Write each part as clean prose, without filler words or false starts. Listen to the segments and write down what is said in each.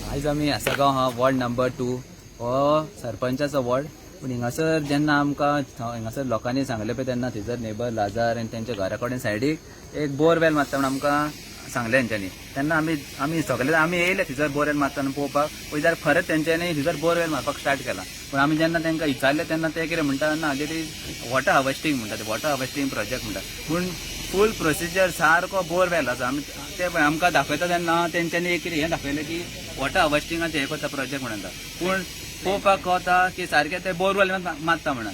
आयज आमी आसगांव हा वॉर्ड नंबर 2 हो सरपंचाचो वॉर्ड. पूण हिंगासर जेन्ना आमकां हिंगासर लोकांनी सांगलें पळय तेन्ना थंयसर नेबर लाजार आनी तेंच्या घरा कडेन सायडीक एक बोरवेल मारता म्हूण आमकां सांगलें तेंच्यांनी. तेन्ना आमी आमी सगळे आमी येयले थंयसर बोरवेल मारता म्हणून पळोवपाक पळय जाल्यार खरेंच तेंच्यांनी थंयसर बोरवेल मारपाक स्टार्ट केला. पूण आमी जेन्ना तांकां विचारलें तेन्ना ते कितें म्हणटा ना ते वॉटर हार्वेस्टींग म्हणटा, ते वॉटर हार्वेस्टींग प्रोजेक्ट म्हणटा. पूण फूल प्रोसिजर सारको बोरवेल आसा. आमी ते पळय आमकां दाखयता तेन्ना तेंच्यांनी एक कितें हें दाखयलें की वॉटर हार्वेस्टिंगाचें हें करता प्रोजेक्ट म्हणटा, पूण पळोवपाक कळता की सारकें ते बोरवेल मारता म्हणून.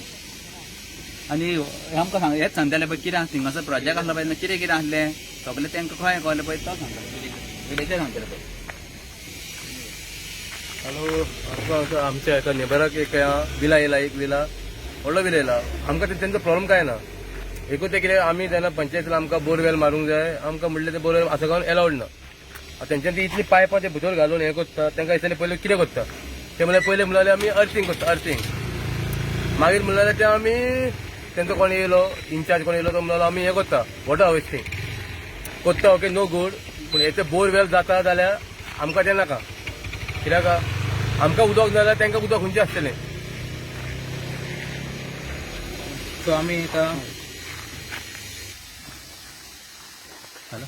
आनी हें आमकां सांग हेंच सांगताले पळय कितें थिंगासर प्रोजेक्ट आसलो पळय कितें कितें आसलें सगळें तांकां खंय कळलें पळय तो सांगताले विलेजर सांगताले पळय. हॅलो, आमच्या एका नेबराक एक विला येयला, एक विला व्हडलो विला येयला. आमकां तेंचो प्रॉब्लम काय ना, एकूच ते कितें आमी जेन्ना पंचायतीन आमकां बोरवेल मारूंक जाय, आमकां म्हणलें ते बोरवेल आसगांवान एलावड ना. तेंच्यान ती इतली पायपां ते भितर घालून हें करता, तांकां दिसतालें पयलीं कितें करता ते म्हणल्यार पयलें म्हणल्यार आमी अर्थिंग करता, अर्थिंग. मागीर म्हणल्यार ते आमी तेंचो कोण येयलो इन्चार्ज कोण येयलो तो म्हणलो आमी हें करता वॉटर हार्वेस्टिंग करता. Okay, no good. पूण हेचे बोरवेल जाता जाल्यार आमकां तें नाका, कित्याक आमकां उदक ना जाल्यार तांकां उदक खंयचें आसतलें. सो आमी आतां हॅलो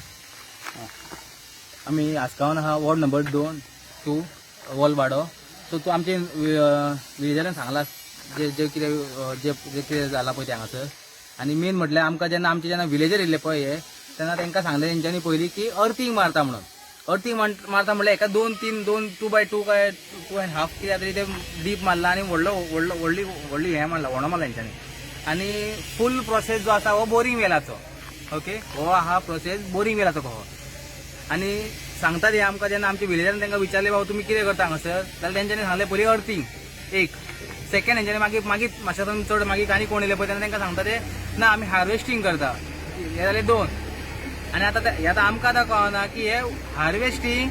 आमी आसगांवान आहा वॉर्ड नंबर 2 वॉलवाडो. सो तूं आमचे विलेजरान सांगलां जे जे कितें जे जे कितें जालां पळय तें हांगासर. आनी मेन म्हटल्यार आमकां जेन्ना आमचे जेन्ना विलेजर येयल्ले पळय हे तेन्ना तांकां सांगलें तेंच्यांनी पयलीं की अर्थिंग मारता म्हणून. अर्थिंग मारता म्हणल्यार एका 2 3 2 2x2 काय 2.5 कितें तरी ते डीप मारला आनी व्हडलो व्हडलो व्हडली व्हडली हें मारला व्हणो मारला तेंच्यांनी. आनी फूल प्रोसेस जो आसा हो बोरींग वेलाचो. ओके, हो आहा प्रोसेस बोरींग वेलाचो कहो. आनी सांगतात हे आमकां जेन्ना आमच्या विलेजरान तांकां विचारलें बाबा तुमी कितें करता हांगासर, जाल्यार तेंच्यांनी सांगलें पयलीं अर्थिंग एक, सेकंड तेंच्यांनी मागीर मागीर मातशें चड मागीर आनी कोण येयले पळय तेन्ना तांकां सांगता ते ना आमी हार्वेस्टींग करता, हे जाले 2. आनी आतां हे आतां आमकां आतां कळना की हे हार्वेस्टींग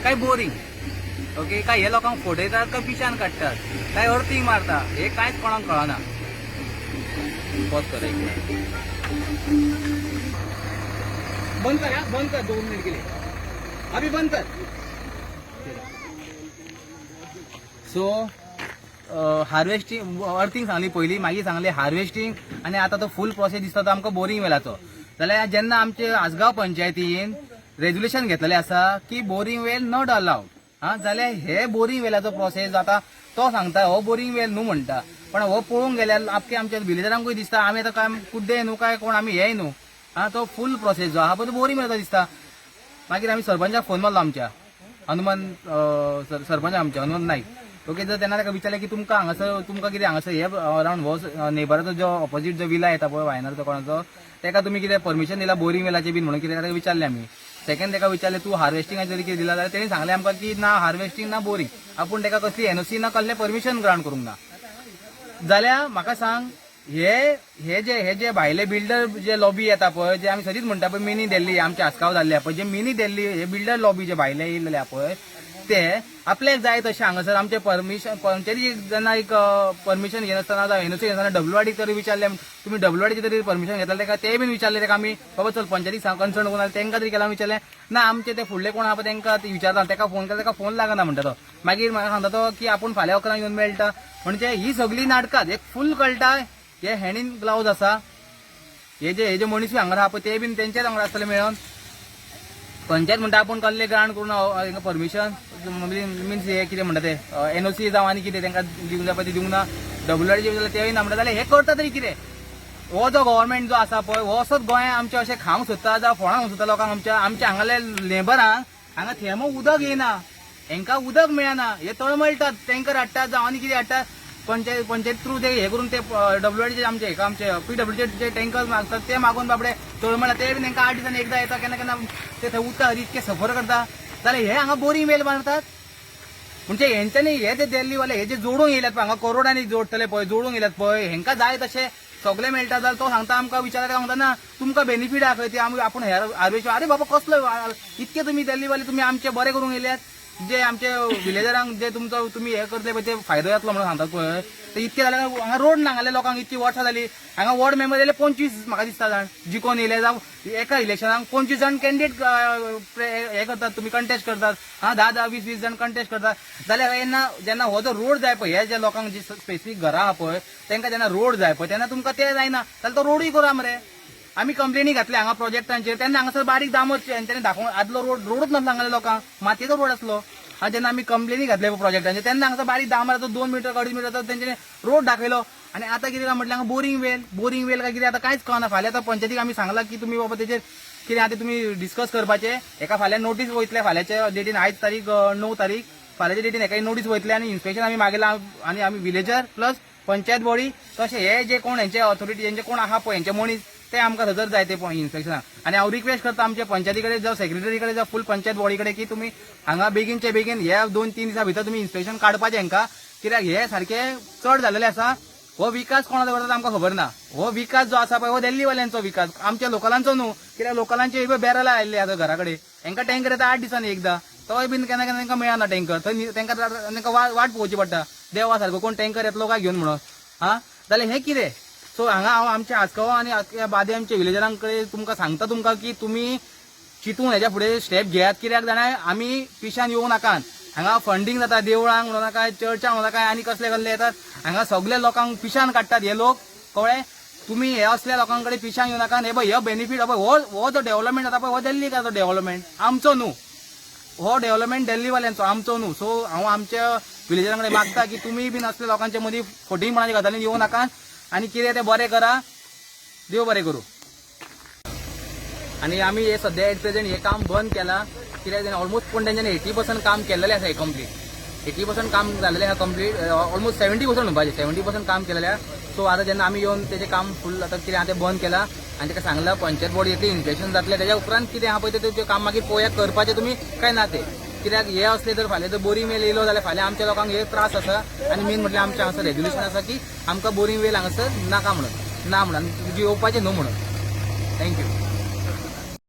काय बोरींग. ओके, काय हे लोकांक फटयतात काय पिशान काडटात काय अर्थिंग मारता हे कांयच कोणाक कळना. पॉज कर एक मिनिट, बंद कर, बंद कर 2 मिनिट गेले अभि बंद कर. सो हार्वेस्टिंग अर्थिंग सांगली पयली, मागीर सांगली हार्वेस्टिंग, आनी आतां तो फूल प्रोसेस दिसता तो आमकां बोरींग वेलाचो. जाल्यार जेन्ना आमचे आसगांव पंचायतीन रेजोल्युशन घेतलेलें आसा की बोरींग वेल not allowed हा, जाल्यार हे बोरींग वेलाचो प्रोसेस जाता तो सांगता हो बोरींग वेल न्हू म्हणटा, पण हो पळोवंक गेल्यार आपके आमच्या विलेजरांकूय दिसता आमी आतां काय कुड्डे न्हू काय कोण आमी हेय न्हू हा, तो फूल प्रोसेस जो आहा पळय तो बोरींग वेलाचो दिसता. मागीर आमी सरपंचाक फोन मारलो आमच्या हनुमान सरपंच आमच्या हनुमान नाईक. ओके, जर तेन्ना ताका विचारलें की तुमकां हांगासर तुमकां कितें हांगासर हे अरावंड हो नेबराचो जो ऑपोजीट जो विला येता पळय वायनारचो कोणाचो ताका तुमी कितें परमिशन दिला बोरींग वेलाचें बीन म्हणून कितें ताका विचारलें आमी. सेकंड ताका विचारलें तूं हार्वेस्टिंगाचें जरी कितें दिलां जाल्यार तेणी सांगलें आमकां की ना हार्वेस्टिंग ना बोरींग, आपूण ताका कसली एनओसी ना कसलें परमिशन ग्रांट करूंक ना. जाल्यार म्हाका सांग हे हे जे हे जे भायले बिल्डर जे लॉबी येता पळय, जे आमी सदींच म्हणटा पळय मिनी दिल्ली आमच्या आसगांव जाल्ले पळय, जे मिनी दिल्ली हे बिल्डर लॉबी जे भायले येयल्ले पळय ते आपल्याक जाय तशें हांगासर आमचें परमिशन पंचायती जेन्ना एक परमिशन घेनासतना जावं एनओसी घेनासतना डब्ल्यूआरडी तरी विचारलें तुमी डब्ल्यूआरडीचें तरी परमिशन घेतलें ताका, तें बीन विचारलें ताका आमी बाबा चल पंचायतीक कन्सर्न करून तांकां तरी केलां विचारलें ना आमचे ते फुडले कोण आहा पळय तांकां विचारता, ताका फोन केला ताका फोन लागना म्हणटा तो. मागीर म्हाका सांगता तो की आपूण फाल्यां 11 येवन मेळटा. म्हणजे ही सगळी नाटकां एक फूल कळटा हे हँड इन ग्लावज आसा, हे जे मनीसूय हांगा आहा पळय ते बीन तेंच्याच वांगडा आसतले मेळोन. पंचायत म्हणटा आपूण कसले ग्रांट करून परमिशन मिन्स हे कितें म्हणटा ते एनओसी जावं आनी कितें तांकां दिवंक जाय पळय ते दिवंक ना, डब्ल्यूआरडीचे जाल्यार तेय ना म्हणटा. जाल्यार हे करता तरी कितें? हो जो गव्हर्मेंट जो आसा पळय हो असोच गोंयांत आमचें अशें खावंक सोदता जावं फोणांक सोदता लोकांक आमच्या आमच्या हांगाले लेबरांक हांगा थेंबो उदक येना, हेंकां उदक मेळना, हे तळमळटात, टँकर हाडटात जावं आनी कितें हाडटात पंचायत पंचायत थ्रू ते हे करून ते डब्ल्यूआरडीचे आमचे हेका आमचे पीडब्ल्यूचे जे टँकर मागतात ते मागून बाबडे तळमळटा, ते बी तेंकां 8 दिसांनी एकदां येता, केन्ना केन्ना ते थंय उरता, इतके सफर करता. जाल्यार हे हांगा बोरींग वेल मारतात. म्हणजे हेंच्यांनी हे जे दिल्लीवाले हे जे जोडूंक येयल्यात पळय हांगा करोडांनी जोडटले पळय, जोडूंक येयल्यात पळय, हेंकां जाय तशें सगळें मेळटा जाल्यार तो सांगता आमकां विचारता, सांगता ना तुमकां बेनिफीट आहा खंय ते आमी आपूण हार्वेस्ट. अरे बाबा कसलो इतके तुमी दिल्लीवाले तुमी आमचे बरे करूंक येयल्यात, जे आमचे विलेजरांक जे तुमचो तुमी हे करतले पळय ते फायदो जातलो म्हणून सांगतात पळय. ते इतके जाल्यार हांगा रोड ना हांगाले लोकांक इतकी वर्सां जाली. हांगा वॉर्ड मेंबर जाले 25 म्हाका दिसता जाण जिकोन येयले, जावं एका इलेक्शनाक 25 जाण कॅन्डिडेट हे करतात, तुमी कंटेस्ट करतात. हा 10 10 20 20 जाण कंटेस्ट करतात. जाल्यार जेन्ना जेन्ना हो जो रोड जाय पळय, हे जे लोकांक जी स्पेसिफीक घरां आहा पळय तांकां जेन्ना रोड जाय पळय तेन्ना तुमकां ते जायना जाल्यार तो रोडूय करा मरे. आमी कंप्लेनी घातले हांगा प्रोजेक्टांचेर तेन्ना हांगासर बारीक डांबर हेंच्यांनी दाखोवन आदलो रोड रोडूच नासलो हांगाले लोकांक, मातयेचो रोड आसलो. आनी जेन्ना आमी कंप्लेनी घातले प्रोजेक्टांचेर तेन्ना हांगासर बारीक डांबराचो 2 मिटर 2.5 मिटराचो तेंच्यांनी रोड दाखयलो. आनी आतां कितें काय म्हटलें हांगा बोरींग वेल, बोरींग वेल काय कितें आतां कांयच कळना. फाल्यां आतां पंचायतीक आमी सांगलां की तुमी बाबा तेजेर कितें आतां तुमी डिस्कस करपाचें. एका फाल्यां नोटीस वयतले, फाल्यांच्या डेटीन, आयज तारीख 9 तारीख, फाल्यांच्या डेटीन एका नोटीस वयतले आनी इन्स्पेक्शन आमी मागयलां. आनी आमी विलेजर प्लस पंचायत बॉडी तशें हे जे कोण हेंचे ऑथॉरिटी हेंचे कोण आहा पळय हेंचे मनीस ते आमकां थंयसर जाय ते इन्स्पेक्शनाक. आनी हांव रिक्वेस्ट करता आमच्या पंचायती कडेन जावं सेक्रेटरी कडेन जावं फूल पंचायत बॉडी कडेन की तुमी हांगा बेगीनचे बेगीन ह्या 2-3 दिसां भितर तुमी इन्स्पेक्शन काडपाचें हांकां, कित्याक हे सारकें चड जाल्लेलें आसा. हो विकास कोणाचो करता आमकां खबर ना. हो विकास जो आसा पळय हो दिल्लीवाल्यांचो विकास, आमच्या लोकलांचो न्हू. कित्याक लोकलांचे बॅरलां आयिल्ले आतां घरा कडेन, हांकां टँकर येता 8 दिसांनी एकदां, तोय बीन केन्ना केन्ना तांकां मेळना टँकर, थंय तांकां तांकां वाट पळोवची पडटा देवा सारको कोण टँकर येतलो काय घेवन म्हणून. हा जाल्यार हें कितें? सो हांगा हांव आमच्या आसगांव आनी बादे आमच्या विलेजरां कडेन तुमकां सांगता तुमकां की तुमी चिंतून हेच्या फुडें स्टेप घेयात. कित्याक जाणा आमी पिशान येवं नाकात. हांगा फंडींग जाता देवळांक म्हणूं नाका, चर्चांक म्हणूं नाका, आनी कसले कसले येतात हांगा सगळे लोकांक पिशान काडटात हे लोक, कळ्ळें? तुमी हे असल्या लोकां कडेन पिशान येवं नाका. हे पळय हे बेनिफीट पळय हो हो जो डेव्हलपमेंट जाता पळय हो दिल्लीकाचो डेव्हलपमेंट, आमचो न्हू. हो डेव्हलपमेंट दिल्लीवाल्यांचो, आमचो न्हू. सो हांव आमच्या विलेजरां कडेन मागता की तुमी बीन असल्या लोकांच्या मदीं फटींगपणाच्या गजालीन येवं नाका आनी कितें तें बरें करा. देव बरें करूं. आनी आमी हे सद्या एट प्रेझेंट हे काम बंद केलां, कित्याक ऑलमोस्ट पूण तेंच्यांनी 80% काम केल्लेलें आसा. कंप्लीट 80% काम जाल्लेलें आसा, कंप्लीट ऑलमोस्ट 70% म्हणपाचें, 70% काम केलेलें आसा. सो आतां जेन्ना आमी येवन तेजें काम फूल आतां कितें आहा तें बंद केलां आनी ताका सांगलां पंचायत बॉडी येतली, इन्स्पेक्शन जातलें, तेज्या उपरांत कितें आहा पळय तें काम मागीर पळोवया करपाचें तुमी काय ना तें. कित्याक हे असले जर फाल्यां जर बोरींग वेल येयलो जाल्यार फाल्यां आमच्या लोकांक हे त्रास आसा. आनी मेन म्हटल्यार आमचें हांगासर रेग्युलेशन आसा की आमकां बोरींग वेल हांगासर नाका म्हणून, ना म्हणून, येवपाचें न्हू म्हणून. Thank you.